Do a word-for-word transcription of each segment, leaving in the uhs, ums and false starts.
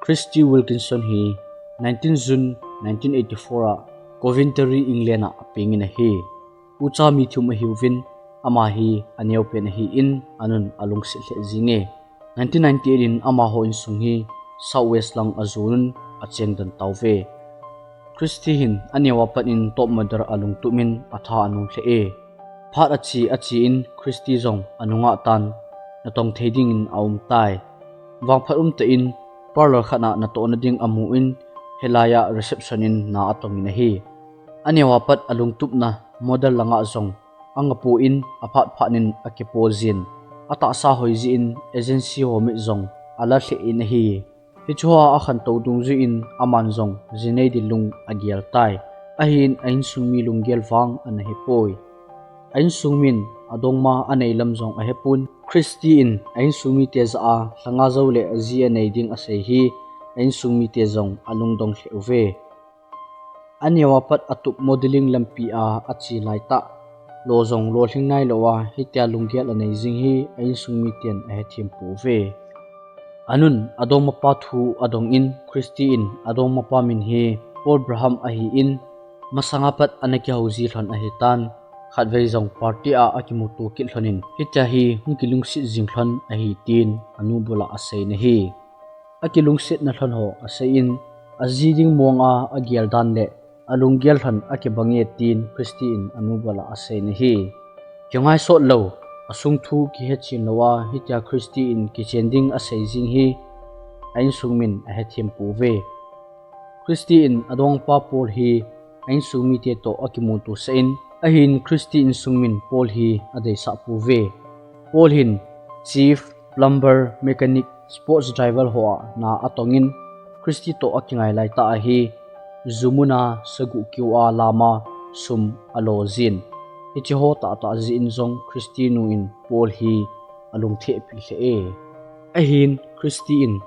Christy Wilkinson hi nineteen June nineteen eighty-four a Coventry, England a apengin ahi. Ucha mi thum ahiuvin, ama hi aneopen ahin, anun alungset lheh jinge. Nineteen ninety-eight in amaho insung hi South West lang ajonun achengdoh tauve. Christy hin aneova pat in top model alungtup in atha anom lheh e. Phat ache ache in Christy jong anungah tan natong thei dingin aum tai. Vangphat umtah in parlour khat a natohna ding amun, hilai a reception in na atongin ahi. Aneova pat alungtupna model langa jong angapon, aphat phat in akipo jin. Atahsa hoi jeh in agency ho mit jong ala lheh in ahi. Hichea akhantou dungjuiyin aman jong jinei ding lung agel tai. Ahin a insung mi lunggel vang ana hipoi. A insung min adongma anei lam jong ahepon. Christy in a insung mite jah a lhanga jou le aji anei ding asei hi a insung mite jong alungdong lheh uve. Aneova pat atup modeling lampi a ache laitah, lo jong lolhing nailou a hitia lunggel anei jing hi a insung miten ahethem pouve. Anun adongmapa thu adongin Christy in adongmapa min hi Paul Braham ahin, masanga pat ana kihou ji lhon ahitan, khatvei jong party a akimuto kit lhonin hitia hi hung kilungset jing lhon ahi tin anu bula aseiyin ahi. Akilungsetna lhon ho aseiyin, aji ding mong a agel dan le alunggel lhon akibange tin Christy in anu bula aseiyin ahi. Kingaisot lou, asung thu kihechen lou a hitia Christy in kichen ding asei jing hi a insung min ahethem pouve. Christy in adongmapa Paul hi a insung mite toh akimuto sah in, ahin Christy insung min Paul hi adeisah pouve. Paul hin chief, plumber, mechanic, sports driver ho a na atongin, Christy toh akingai laitah ahi, jumun a sagu kiu a lam a sum alo jin. Hiche ho tahtah jeh in jong Christy nu in Paul hi alungthim pi lheh e. Ahin Christy in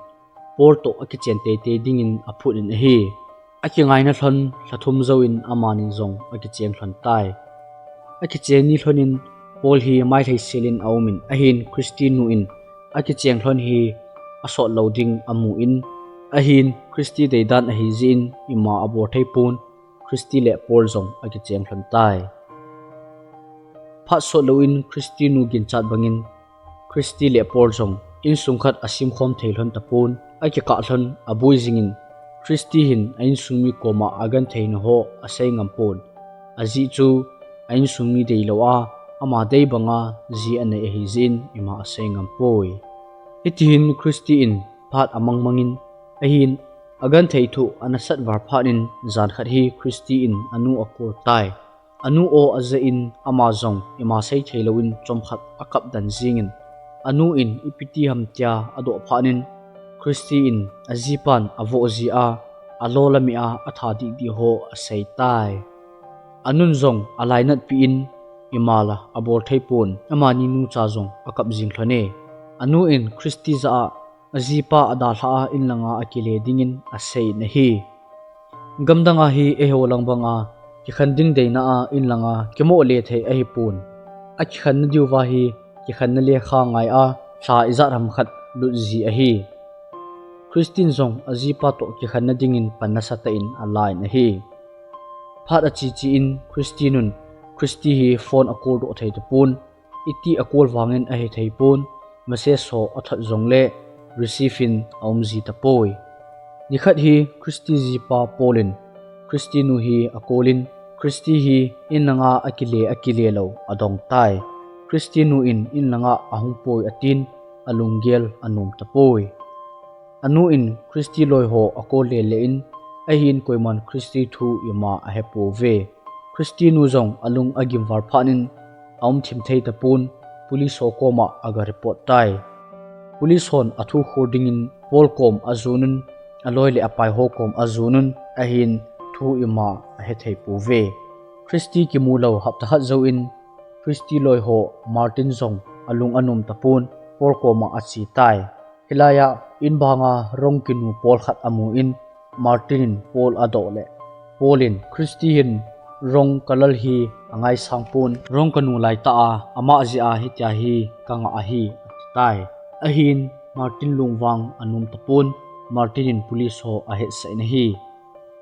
Paul toh akichen teitei dingin aphut in ahi. Akingaina lhon lha thum jouvin amanin jong akicheng lhon tai. Akicheng ni lhonin Paul hi mailhei selin aumin, ahin Christy nu in akicheng lhon hi asot lou ding amun, ahin Christy deidan ahi jeh in ima abol thei pon, Christy le Paul jong akicheng lhon tai. Phat sot louvin Christy nu ginchat bangin Christy le Paul jong insung khat asimkhom thei lhon tapon, akikah lhon aboi jingin, Christy hin a insung mi koma agentheina ho asei ngam pon. Ajeh chu a insung mi deilou a, ama dei banga ji anei ahi jeh in ima asei ngam poi. Hitihin Christy in phat amang mangin, ahin agenthei thu ana sat val phat in jan khat hi Christy in anu akol tai. Anu aw ajah in ama jong ima sei thei louvin chomkhat akap den jingin, anu in ipi ti ham tia adoh phat in Christy in ajipan avoh ji a, alo le meh a atha dih dih ho asei tai. Anun jong alainat pi in ima la abol thei pon, amani nucha jong akap jing lhon e. Anu in Christy jah a ajipa adalhah a inlanga akile dingin aseiyin ahi. Gamdang a hi eiho lang banga kikhen ding deina a inlanga kimoh le thei ahipon. Akikhenna diuva hi kikhenna lekha ngai a lha ijat ham khat lut ji ahi. Christy in jong ajipa toh kikhenna dingin pan nasatah in alaiyin ahi. Phat ache che in Christy nun Christy hi phone akol doh thei tapon. Iti akol vangin ahethei pon, message ho athot jongle receive in aum ji tapoi. Nikhat hi Christy jipa Paul in Christy nu hi akol in, Christy hi inlanga akile akile lou adong tai. Christy nu in inlanga ahung poi atin, alunggel anom tapoi. Anu in Christy loi ho akol lele in, ahin koiman Christy thu ima ahepouve. Christy nu jong alung agim val phat in aum thim thei tapon, police ho koma aga report tai. Police hon athu khol dingin Paul kom ajonun, aloi le apai ho kom ajonun, ahin thu ima ahethei pouve. Christy kimu lou hapta khat jouvin Christy loi ho Martin jong alung anom tapon, Paul koma ache tai. Hilai a in banga rong kinu Paul khat amun, Martin in Paul adoh le Paul in Christy hin rong kalal hi angaisang pon, rong kanu laitah a amah jeh a hitia hi kangah ahi ati tai. Ahin Martin lungvang anom tapon, Martin in police ho ahetsah in ahi.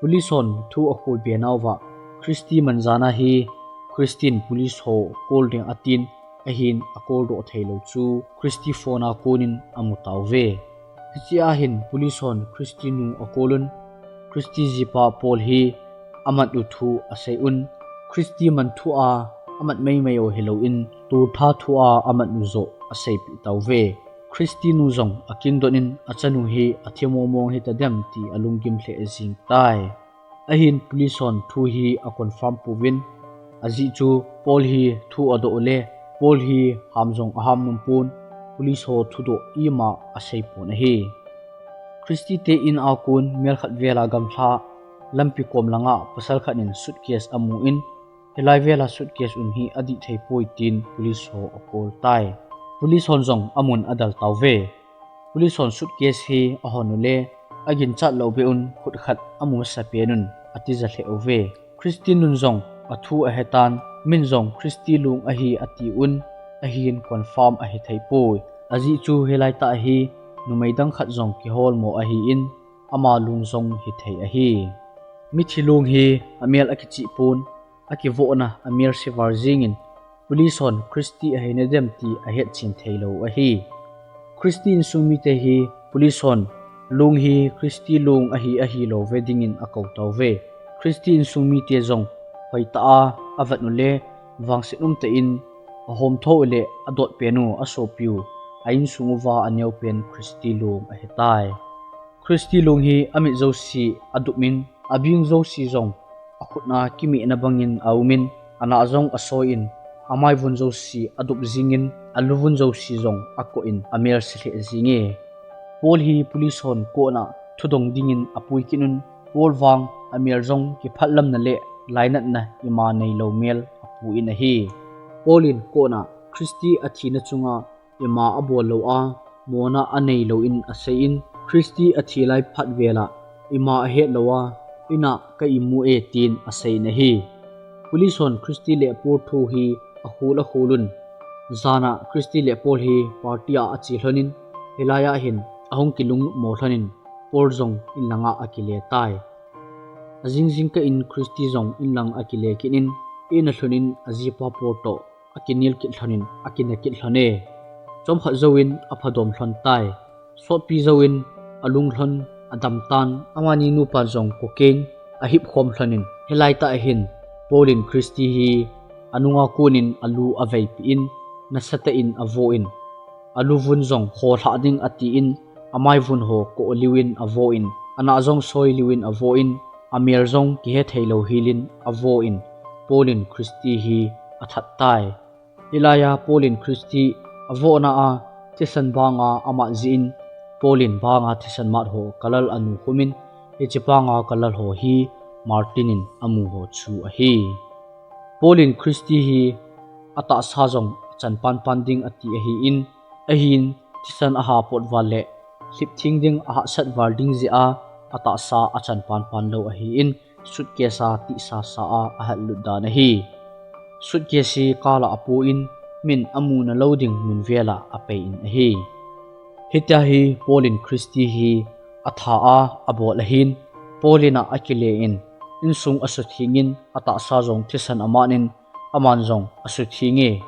Police hon thu akhol be nauva, Christy manjana hi Christy in police ho kol ding atin, ahin akoldoh theilou chu Christy phone a konin amu tauve. Hichea hin police hon Christy nu akolun, Christy jipa Paul hi amat u thu aseiun, Christy man thua amat meimei u hilouvin, toltha thua amat u joh aseipeh tauve. Christy nu jong akingdonin achanu hi athi mongmong hitadem ti alunggim lheh jing tai. Ahin police hon thu hi aconfirm pouvin, ajeh chu Paul hi thu adoh ule, Paul hi ham jong aham nompon, police ho thudoh ima aseipon ahi. Christy te in a kon mel khat vela gamlha lampi kom langa pasal khat in suitcase amun, hilai vela suitcase um hi adih theipoi tin police ho akol tai. Police hon jong amun adal tauve. Police hon suitcase hi ahon ule, aginchat lou beh un khut khat amu masapen un atija lheh uve. Christy nun jong athu ahetan, min jong Christy long ahi atiun, ahin confirm ahitheipoi. Ajeh chu hilaitah hi numei dang khat jong kiholmo ahin, ama long jong hithei ahi. Mithi long hi amel akichihpon, akivohna amelse val jengin, police hon Christy ahina dem ti ahetchen theilou ahi. Christy insung mite hi police hon long hi Christy long ahi ahilouve dingin akou tauve. Christy insung mite jong hoitah a avet ule, vangset umtah in ahomtho ule adotpen u asopiu a insung uva aneopen Christy long ahitai. Christy long hi amit jouse adupmin, abing jouse jong akhutna kimihna bangin aumin, ana jong asoiyin, amaivun jouse adup jingin, aluvun jouse jong akohin amelse lheh jinge. Paul hi police hon courtna thudong dingin apui kitnun, Paul vang amel jong kiphatlamna le lainatna ima neilou mel apuin ahi. Paul in courtna Christy athina chunga ima abol lou a, mona anei lou in aseiyin, Christy athi lai phat vela ima ahet lou a, ina ka imu e tin aseiyin ahi. Police hon Christy le Paul thu hi akhol akholun, jana Christy le Paul hi party a ache lhonin, hilai a hin ahung kilungmo lhonin, Paul jong inlanga akile tai. Ajing jingkah in Christy jong inlang akile kitnin, in alhunin ajipa Paul toh akinel kit lhonin, akina kit lhon e. Chomkhat jouvin aphadom lhon tai. Sotpi jouvin alung lhon adamtan, amani nupan jong cocaine ahipkhom lhonin, hilai tah hin Paul in Christy hi anunga konin alu aveipeh in, nasatah in avohin, aluvun jong kholhah ding atin, amaivun ho koh liuvin avohin, ana jong soi liuvin avohin, amel jong kihe theilou hilin avohin, Paul in Christy hi athat tai. Hilai a Paul in Christy avohna a thisan banga amat jeh in, Paul in banga thisan mat ho kalal anukhumin, hiche banga kalal ho hi Martin in amu ho chu ahi. Paul in Christy hi atahsa jong achan panpan ding ati ahin, ahin thisan ahapot val le lhiptheng ding ahahsat val ding jeh a atahsa achan panpan lou ahin, suitcase a tihsasa a ahatlut dan ahi. Suitcase hi kala apoin, min amuna lou ding mun vela apeiyin ahi. Hitia hi Paul in Christy hi atha a abol ahin, Paul in a akilein, insung asuthengin, atahsa jong thisan amatnin, aman jong asuthenge.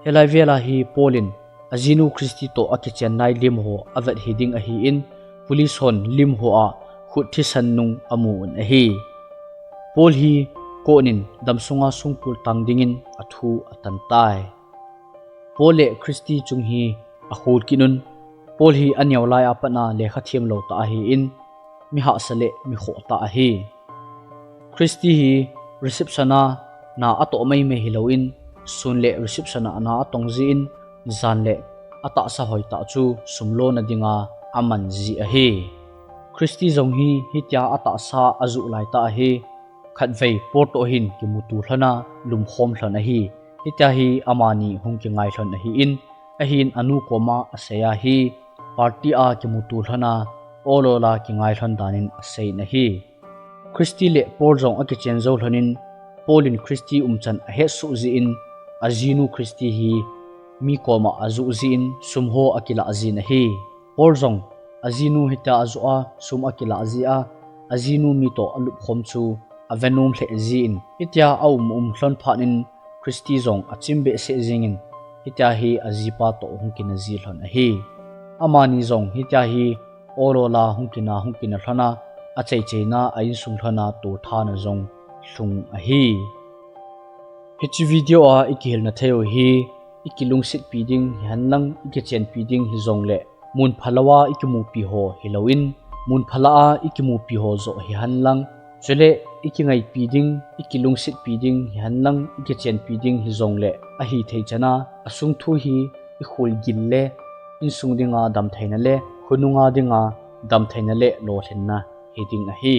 Hilai vela hi Paul in ajinu Christy toh akichen lai lim ho avet hiding ahin, police hon lim ho a khut thisan nung amun ahi. Paul hi courtnin damsunga sungkul tang dingin athu atan tai. Paul le Christy chung hi akhol kitnun, Paul hi aneo lai a patna lekha themlou tah ahin, mi hahsa le mi khoh tah ahi. Christy hi reception a na atoh maimai hilouvin, sun le reception a na atong jeh in, jan le atahsa hoitah chu sum lona dinga aman jeh ahi. Christy jong hi hitia atahsa ajoh laitah ahi, khatvei Paul toh hin kimuto lhona lumkhom lhon ahi. Hitia hi amani hung kingai lhon ahin, ahin anu koma aseiya hi, party a kimuto lhona, ol ol a kingai lhon danin aseiyin ahi. Christy le Paul jong akichen jou lhonin, Paul in Christy umchan ahetsoh jeh in, ajinu Christy hi mi koma ajoh jeh in sum ho akilah jin ahi. Paul jong ajinu hitia ajoh a sum akilah jia, ajinu mi toh alupkhom chu avenom lheh jin, hitia aum um lhon phat in Christy jong achim behseh jingin, hitia hi ajipa toh hung kina ji lhon ahi. Amani jong hitia hi ol ol a hung kina hung kina lhon a, achaichaina a insung lhon a tolthat na jong lhung ahi. Hiche video a ikihilna thei u hi, ikilungsetpi ding hihen lang, ikichenpi ding hijongle, mun phalou a ikimupi ho hilouvin, mun phalah a ikimupi ho joh hihen lang, chule ikingaipi ding, ikilungsetpi ding hihen lang, ikichenpi ding hijongle, ahithei chan a, asung thu hi ikhol gil le, insung dinga damtheina le, khonunga dinga damtheina le lolhinna hiding ahi.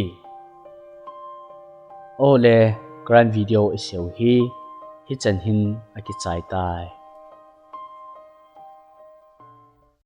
Ole, current video iseiu hi hichan hin akichai tai.